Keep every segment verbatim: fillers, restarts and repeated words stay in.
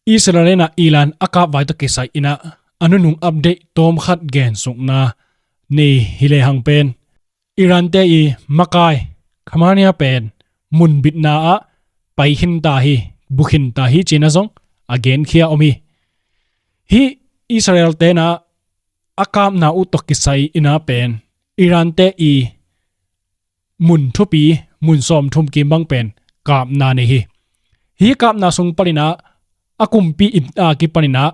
Israel in ah Iran a kap vai tawh kisai in ah a nunung update tawm khat gensukna nei hi lehang pen, Iran te i makai Khamenei pen mun bitna ah pai khin ta hi, bu khin ta hi ci-in ah zong a genkhia om hi. Hih Israel te in ah a kapna uh tawh kisai in ah pen Iran te i mun thupi, mun sawmthum kim bang pen kapna nei hi. Hih kapna sung panin ah a kumpi inn a kipanin ah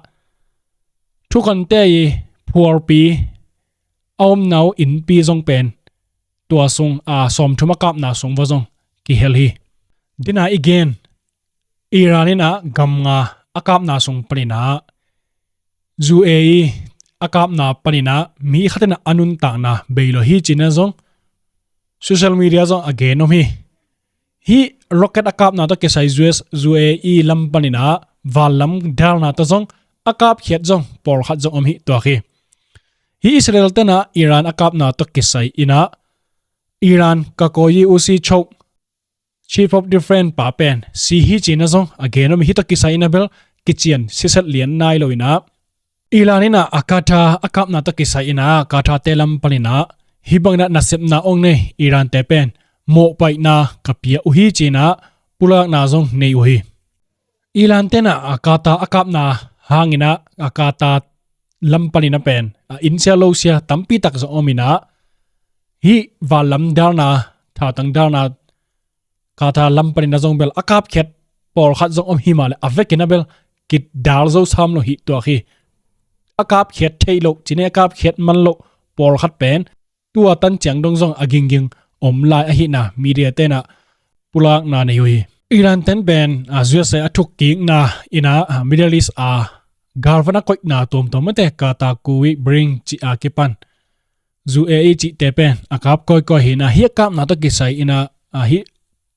thukhante i phualpi, a omna uh innpi zong pen tua sung, a sawmthum a kapna sung va zong kihel hi. Dina i gen, Iran in ah gam nga a kapna sung panin ah U A E a kapna panin ah mi khat in ah a nuntakna bei lo hi ci-in ah zong social media zong a gen om hi. Hih rocket a kapna tawh kisai U S, U A E lam panin ah vanlam dalna tawh zong a kapkhiat zong pawlkhat zong om hi tuak hi. Hih Israel te in ah Iran a kapna tawh kisai in ah Iran Kakoyi Usi Chok, Chief of Defense pa pen si hi ci-in ah zong a gen om hi. Hih tawh kisai in ah bel kician siset lian nai lo in ah Iran in ah a Qatar a kapna tawh kisai in ah Qatar te lam panin ah hih bangin ah nasepna ong nei Iran te pen mawhpaihna ka pia uh hi ci-in ah pulakna zong nei uh hi. Iran te in ah a Qatar a kapna hangin ah a Qatar lam panin ah pen a innsia losia tampi tak zong om in ah hih vanlam dalna, thautang dalna Qatar lam panin ah zong bel a kapkhiat pawlkhat zong om hi mah leh a vekin ah bel kidal zo sam lo hi tuak hi. A kapkhiat theih loh ci-in ah a kapkhiat man loh pawlkhat pen tua tan ciang dong zong a gingging om lai ahihna media te in ah pulakna nei uh hi. Iran ten pen a U S A a thukkikna in ah Middle East a galvan a koihna tuamtuam mate Qatar, Kuwait, Bahrain cih a kipan U A E cihte pen a kap kawikawi hi in ah hih a kapna tawh kisai in ah hih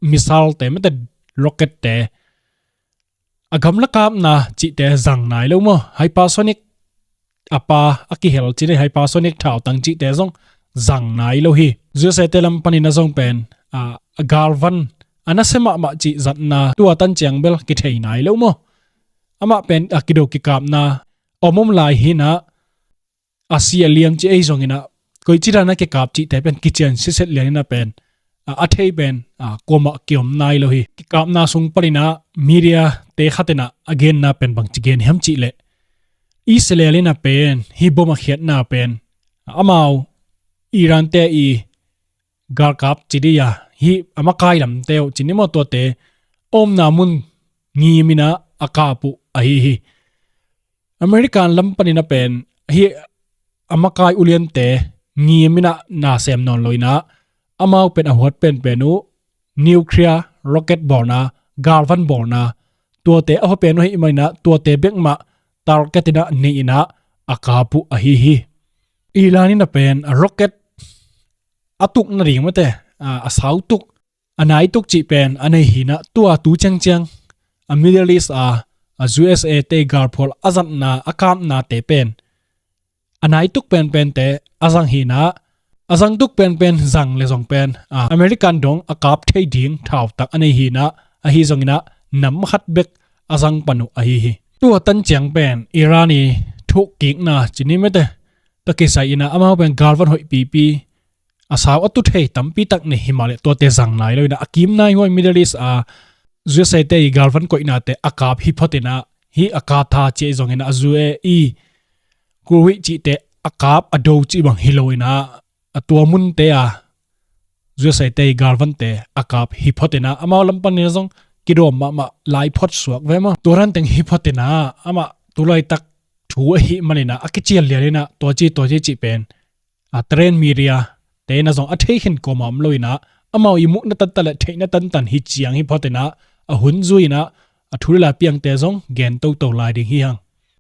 missile te mate rocket te a gamla kapna cihte zang nai lo maw? Hypersonic a pa a kihel ci-in ah hypersonic thautang cihte zong zang nai lo hi. U S A te lam panin ah zong pen a galvan a nasia mahmah cih zatna tua tan ciang bel kithei nai lo maw? Amah pen a kido kikapna om om lai hi in ah a si a liam ci ei zongin ah koici dan a kikap cihte pen kician siset lian in ah pen a, a thei pen a, kuamah kiom nai lo hi. Kikapna sung panin ah media te khat in ah a genna pen bangci gen hiam cih leh Israel in ah pen hih bom a khiatna pen amau Iran te i galkap ci dih a, hih a makai lamte uh ci ni maw, tuate omna mun ngim in ah a kap uh ahi hi. American lam panin ah pen hih a makai uliante ngim in ah na sem nawn lo in ah amau pen a huat penpen uh nuclear rocket bawlna, galvan bawlna, tuate a hua pen uh ahih manin ah tuate bek mah target in ah nei in ah a kap uh ahi hi. Iran in ah pen a rocket a tuk nading mate a, a sau tuk, a nai tuk cih pen a nei hi in ah tua tu ciangciang a Middle East a, a U S A te galphual a zatna a kapnate pen a nai tuk penpente a zang hi in ah a zang tuk penpen zang le zong pen a, American dong a kap thei ding thautak a nei hi in ah ahi zongin ah nam khat bek a zang pan uh ahi hi. Tua tan ciang pen Iran i thukkikna ci ni mate tawh kisai in ah amau pen galvan hoih pipi a sau a tu thei tampi tak nei hi mah leh tuate zang nai lo in ah a kim nai huai Middle East a U S A te i galvan koihnate a kap hi phot in ah hih a Qatar cih zongin ah U A E, Kuwait cihte a kap a do cih bang hi lo in ah a tua munte a U S A te i galvante a kap hi phot in ah amau lam panin ah zong kidawm mahmah lai phot suak ve maw. Tua dan teng hi phot in ah amah tu laitak thu ahih manin ah a kician lian in ah tua ci tua ci cih pen a trend media te in ah zong a thei khin kuamah om lo in ah amau i muhna tantan le theihna tantan hi ciang hi phot in ah a hun zui in ah a thu le la piangte zong gen toto lai ding hi hang.